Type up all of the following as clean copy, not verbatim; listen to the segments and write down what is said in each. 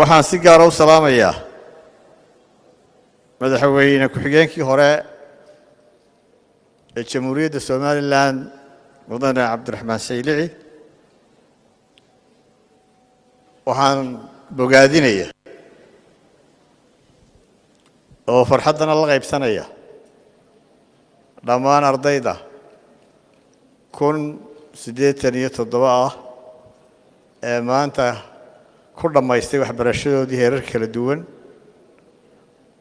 Waxaan si gaara u salaamayaa madaxweyne ku-xigeenkii hore ee Jamhuuriyadda Somaliland, mudane Cabdiraxmaan Saylici. Waxaan bogaadinaya oo farxaddana la qaybsanaya dhammaan ardayda 1087 ah ee maanta ku dhammaystay waxbarashadoodii heerar kala duwan.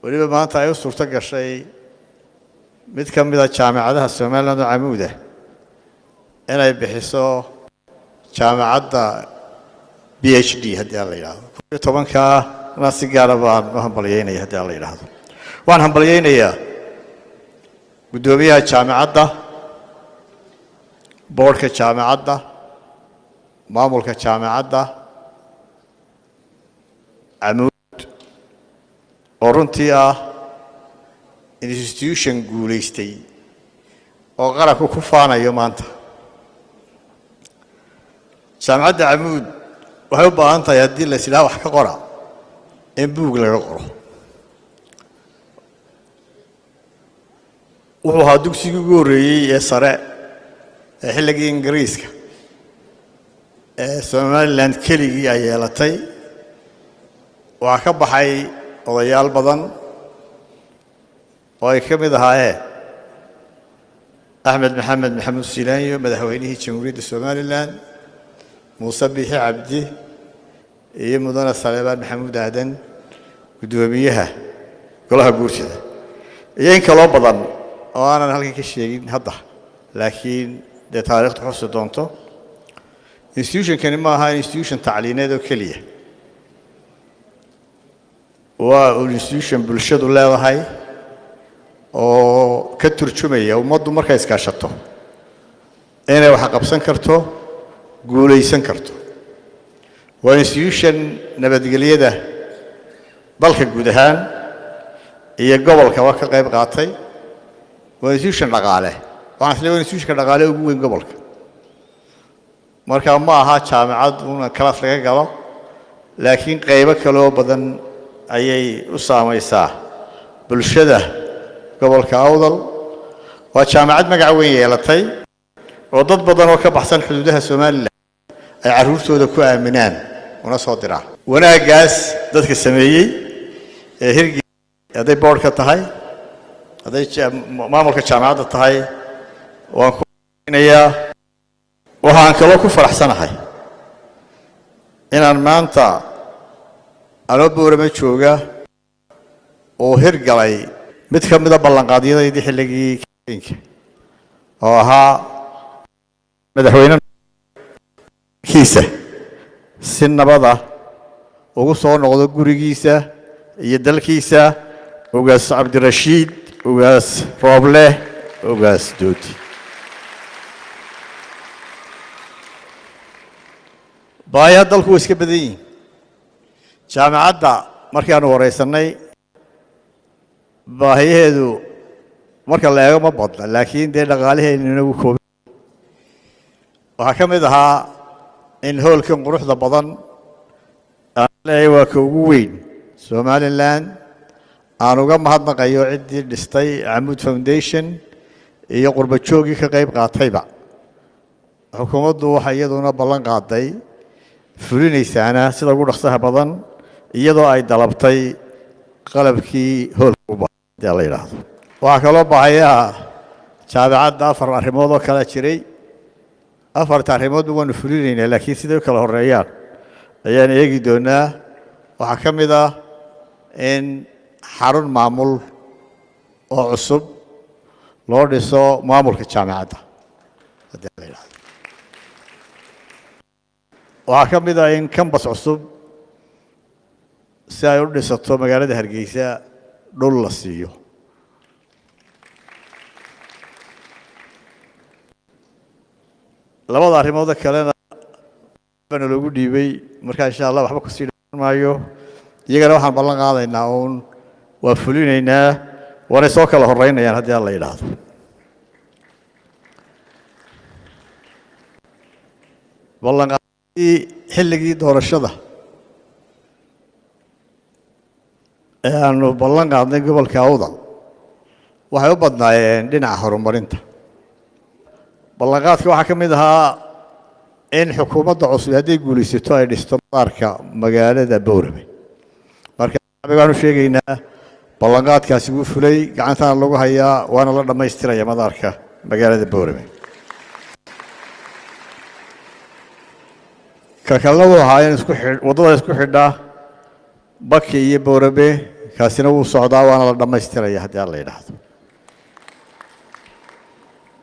Weliba maanta ay u suurto gashay mid ka mida jaamacadaha Somaliland oo Camuuda inay bixiso jaamacadda PhD, haddii aan la yidhaahdo. 11-kaana si gaara baan u hambalyeynaya, haddii aan la yidhaahdo. Waan hambalyeynayaa guddoomiyaha jaamacadda, boardka jaamacadda, maamulka Jaamacadda Camuud, oo runtii ah institution guulaystay oo qaranku ku faanayo maanta. Jaamacadda Camuud waxay u baahan tahay, haddii la is idhaha wax ka qora, in buug laga qoro. Wuxuu ahaa dugsigii ugu horreeyey ee sare ee xilligii Ingiriiska ee Somaliland keligii ay yeelatay. Waxaa ka baxay odayaal badan oo ay ka mid ahaayeen Axmed Maxamed Maxamuud Silaanyo, madaxweynihii Jamhuuriyadda Somaliland, Muuse Biixi Cabdi iyo mudane Saleebaan Maxamuud Aadan, guddoomiyaha golaha guurtida, iyo in kaloo badan oo aanan halkan ka sheegin hadda, laakiin dee taariikhdu xusi doonto. Institutionkani ma aha institution tacliineed oo keliya, waa institution bulshadu leedahay oo ka turjumaya ummaddu markay iskaashato inay wax qabsan karto, guulaysan karto. Waa institution nabadgelyada dalka guud ahaan iyo gobolkaba ka qayb qaatay. Waa institution dhaqaale. Waxaan isleeyahay waa institutionka dhaqaale ugu weyn gobolka. Marka ma aha jaamacad una class laga galo, laakiin qaybo kaloo badan ayay u saamaysaa bulshada gobolka Awdal. Waa jaamacad magac weyn yeelatay oo dad badan oo ka baxsan xuduudaha Somaliland ay carruurtooda ku aaminaan una soo diraan. Wanaaggaas dadka sameeyey ee hirgi, hadday boardka tahay, hadday maamulka jaamacadda tahay, waan kunayaa. Waxaan kaloo ku faraxsanahay inaan maanta anoo Boorama jooga oo hirgalay mid ka mida ballanqaadyadaydii xilligii ka oo ahaa madaxweyne kiisa si nabada ugu soo noqdo gurigiisa iyo dalkiisa, Ugaas Cabdirashiid Ugaas Rooble Ugaas Doodi. Baayaha dalku way iska badan yihiin. Jaamacadda markii aanu wareysannay, baahiyaheedu marka la eego ma badna, laakiin dee dhaqaalaheennuna wuu kooban. Waxaa ka mid ahaa in hoolkan quruxda badan aan leeyahay waa ka ugu weyn Somaliland, aan uga mahadnaqayo ciddii dhistay, Camuud Foundation, iyo qurba joogii ka qayb qaatayba. Xukuumaddu waxay iyaduna ballan qaaday, fulinaysaana sida ugu dhaqsaha badan, iyadoo ay dalabtay qalabkii hoolka u baahan la yidhaahdo. Waxaa kaloo baahayaha jaamacadda afar arrimood oo kala jiray. Afarta arrimoodba waanu fulinaynaa, laakiin siday u kala horeeyaan ayaan eegi doonaa. Waxaa ka mid ah in xarun maamul oo cusub loo dhiso maamulka jaamacadda, haddii la yidhahdo. Waxaa ka mid ah in campus cusub si ay u dhisato magaalada Hargeysa dhul la siiyo. Labada arrimooda kalena bana loogu dhiibay. Markaa insha Allah waxba kusii dhaan maayo. Iyagana waxaan ballan qaadaynaa uun waa fulinaynaa, waanay soo kala horeynayaan, haddii alla yidhaahdo. Ballanqaadii xilligii doorashada Ee aanu ballan qaadnay gobolka Awdal waxay u badnaayeen dhinaca horumarinta. Ballanqaadka waxaa ka mid ahaa in xukuumadda cusub hadday guulaysato ay dhisto madaarka magaalada Boorame. Marka shacbigaanu sheegaynaa ballanqaadkaasi wuu fulay, gacantana lagu hayaa, waana la dhammaystiraya madaarka magaalada Boorame. Ka kalena wuu ahaa in isku xidh waddada isku xidha Baki iyo Boorame, kaasina wuu socdaa, waana la dhammaystiraya haddii Alla yidhaahdo.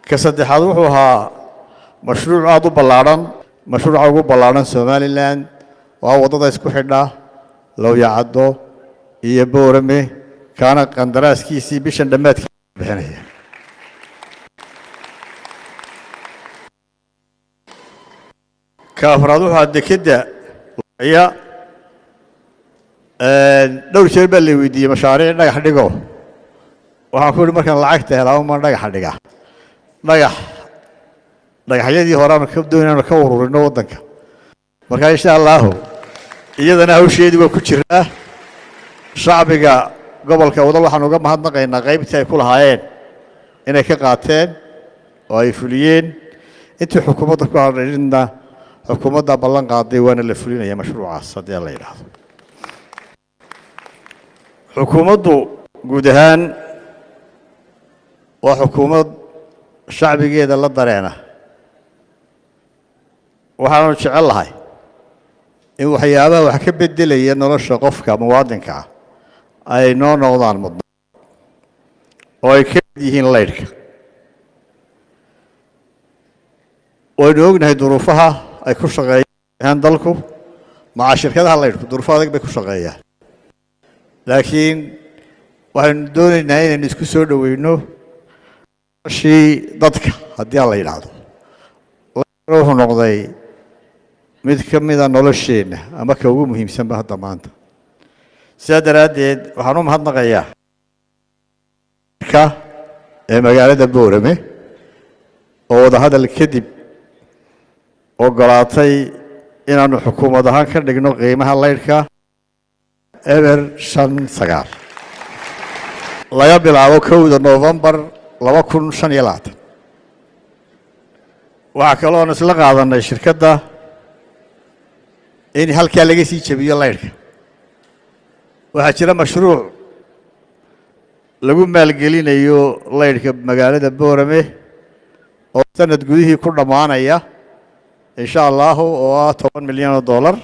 Ka saddexaad wuxuu ahaa mashruuc aada u ballaadhan, mashruuca ugu ballaadhan Somaliland, waa waddada isku xidha Lowyacaddo iyo Boorame, kaana qandaraaskiisii bishan dhammaadkii bixinaya. Ka afraad wuxuu ahaa dekedda ya dhowr jeer baa la weydiiyey mashaariic dhagax dhigo. Waxaan ku yidhi markaan lacagta helaa uma dhagaxa dhiga, dhagax dhagaxyadii hore aanu ka doonaynu ka ururino waddanka. Marka insha Allahu iyadana hawsheedii waa ku jiraa. Shacbiga gobolka Wadal waxaan uga mahadnaqaynaa qaybtii ay ku lahaayeen inay ka qaateen oo ay fuliyeen. Intii xukuumadda ku hadhaydna xukuumadda ballan qaaday, waana la fulinaya mashruucaas haddii la yidhaahdo. Xukuumaddu guud ahaan waa xukuumad shacbigeeda la dareena. Waxaanu jecel lahay in waxyaabaha wax ka beddelaya nolosha qofka muwaadinka ah ay noo noqdaan mudna oo ay ka mid yihiin laydhka. Waynu ognahay duruufaha ay ku shaqeeyaan dalku maca shirkadaha laydhku, duruufo adag bay ku shaqeeyaan, laakiin waxaynu doonaynaa inaynu isku soo dhoweyno noloshii dadka haddii aan la yidhaahdo. Wuxuu noqday mid ka mida nolosheenna ama ka ugu muhiimsanba hadda maanta. Sidaa daraaddeed waxaan u mahadnaqayaa ka ee magaalada Boorame oo wadahadal kadib ogolaatay inaanu xukuumad ahaan ka dhigno qiimaha laydhka 0.59 laga bilaabo 1da Noofembar 2025. Waxaa kaloon isla qaadanay shirkadda in halkaa laga sii jebiyo laydhka. Waxaa jira mashruuc lagu maalgelinayo laydhka magaalada Boorame oo sanad gudihii ku dhammaanaya insha Allahu, oo ah 10 milyan oo dollar.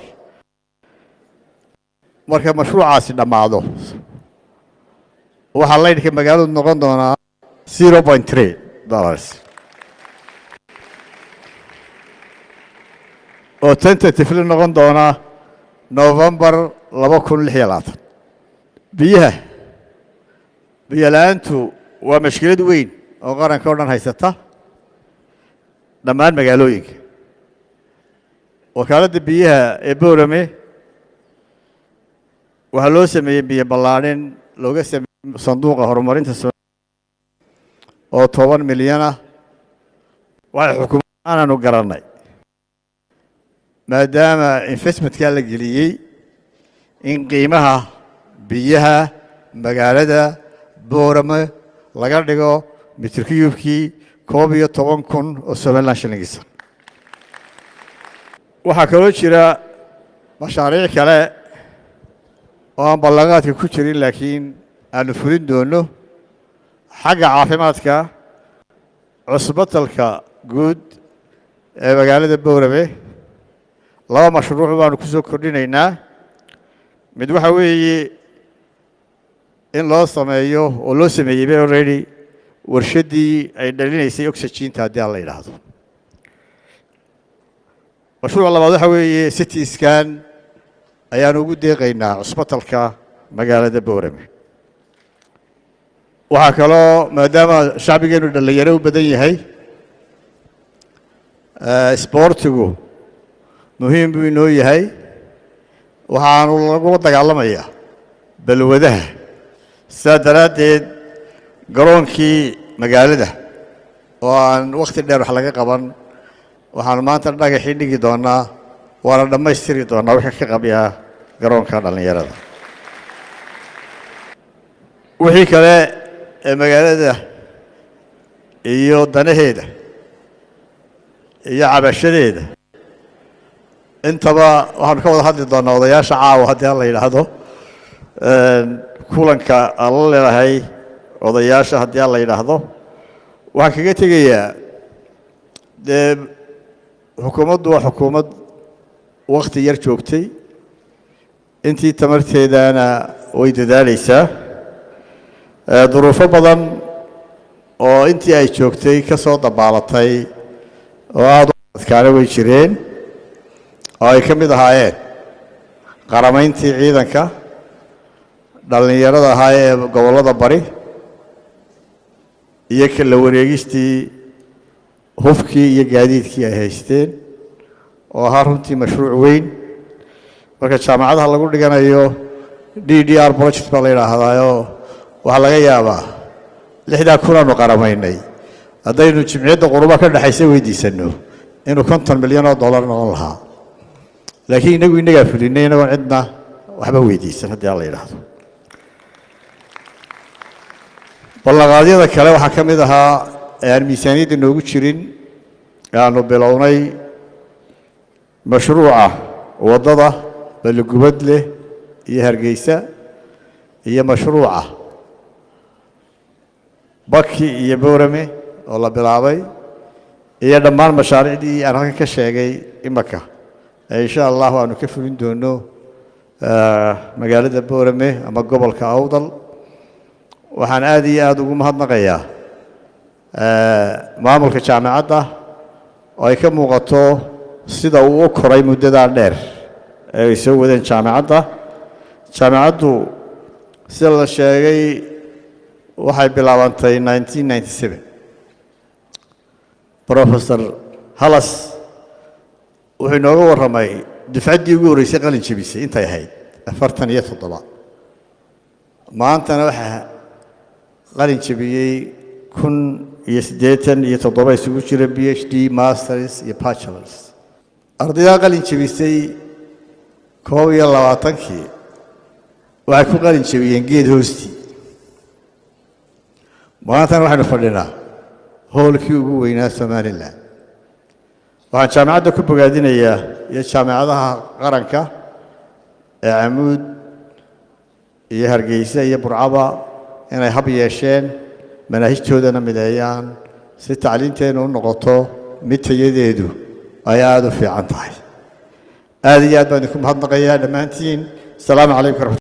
Marka mashruucaasi dhammaado waxaa laydhka magaaladu noqon doonaa $0.3 oo tentatively noqon doona Novembar 2026. Biyaha, biyo la-aantu waa mashkilad weyn oo qaranka o dhan haysata, dhammaan magaalooyinka. Wakaaladda biyaha ee Boorame waxaa loo sameeyey biyo ballaadhin looga sameeyey sanduuqa horumarinta oo 10 milyan ah. Waxay xukuumad aanaanu garannay maadaama investmentkaa la geliyey in qiimaha biyaha magaalada Boorame laga dhigo mitir cubekii 11,000 oo Somaliland shillingisa. Waxaa kaloo jira mashaariic kale oo aan ballanqaadka ku jirin laakiin aanu fulin doono. Xagga caafimaadka, cusbatalka guud ee magaalada Boorame laba mashruuc baanu ku soo kordhinaynaa. Mid waxa weeye in loo sameeyo oo loo sameeyeyba already warshaddii ay dhalinaysay oxygeenta haddii aan la yidhaahdo. Mashruuca labaad waxa weeye CT scan ayaanu ugu deeqaynaa cusbatalka magaalada Boorame. Waxaa kaloo, maadaama shacbigeenu dhallinyaro u badan yahay, isboortigu muhiim buu inoo yahay, waxaanu lagula dagaalamayaa balwadaha. Sidaa daraaddeed garoonkii magaalada oo aan wakhti dheer wax laga qaban waxaanu maanta dhagaxii dhigi doonaa, waana dhammaystiri doonaa wixii ka qabyaa garoonka dhallinyarada. Wixii kale ee magaalada iyo danaheeda iyo cabashadeeda intaba waxaanu ka wada hadli doonaa odayaasha caawa, haddii alla yidhaahdo, kulanka aan la leedahay odayaasha, haddii alla yidhaahdo. Waxaan kaga tegayaa, dee xukuumaddu waa xukuumad wakti yar joogtay, intii tamarteedana way dadaalaysaa. Duruufo badan oo intii ay joogtay ka soo dabaalatay oo aada u adkaana way jireen, oo ay ka mid ahaayeen qaramayntii ciidanka dhallinyarada ahaa ee gobollada bari iyo kala wareegistii hubkii iyo gaadiidkii ay haysteen, oo ahaa runtii mashruuc weyn. Marka jaamacadaha lagu dhiganayo DDR project baa la yidhaahdaayoo, waxaa laga yaabaa 6000 aanu qaramaynay, haddaynu Jimciyadda Quruumaha ka dhexaysa weydiisanno, inuu $50 milyan noqon lahaa, laakiin inagu innagaa fulinay inagoon cidna waxba weydiisan, haddii alla yidhaahdo. Ballanqaadyada kale waxaa ka mid ahaa ee aan miisaaniyadda noogu jirin ee aanu bilownay mashruuca waddada Balligubadleh iyo Hargeysa iyo mashruuca Baki iyo Boorame oo la bilaabay, iyo dhammaan mashaariicdii aan halkan ka sheegay imaka ee insha Allahu aanu ka fulin doono magaalada Boorame ama gobolka Awdal. Waxaan aada iyo aada ugu mahadnaqayaa maamulka jaamacadda oo ay ka muuqato sida uu u koray muddadaa dheer ee ay soo wadeen jaamacadda. Jaamacaddu, sida la sheegay, waxay bilaabantay 1997. Professor Halas wuxuu inooga warramay dufcaddii ugu horreysay qalin jebisay intay ahayd 47. Maantana waxaa qalin jebiyey 1087 isugu jira PhD, masters iyo bachelors. Ardaydaa qalin jebisay 21-kii waxay ku qalin jebiyeen geed hoostii. Maantana waxaynu fadhinaa hoolkii ugu weynaa Somaliland. Waxaan jaamacadda ku bogaadinayaa iyo jaamacadaha qaranka ee Camuud iyo Hargeysa iyo Burcaba inay hab yeesheen, manaahijtoodana mideeyaan, si tacliinteennu u noqoto mid tayadeedu ay aada u fiican tahay. Aada iyo aad baan idinku mahadnaqayaa dhammaantiin. Asalaamu calaykum waraxmat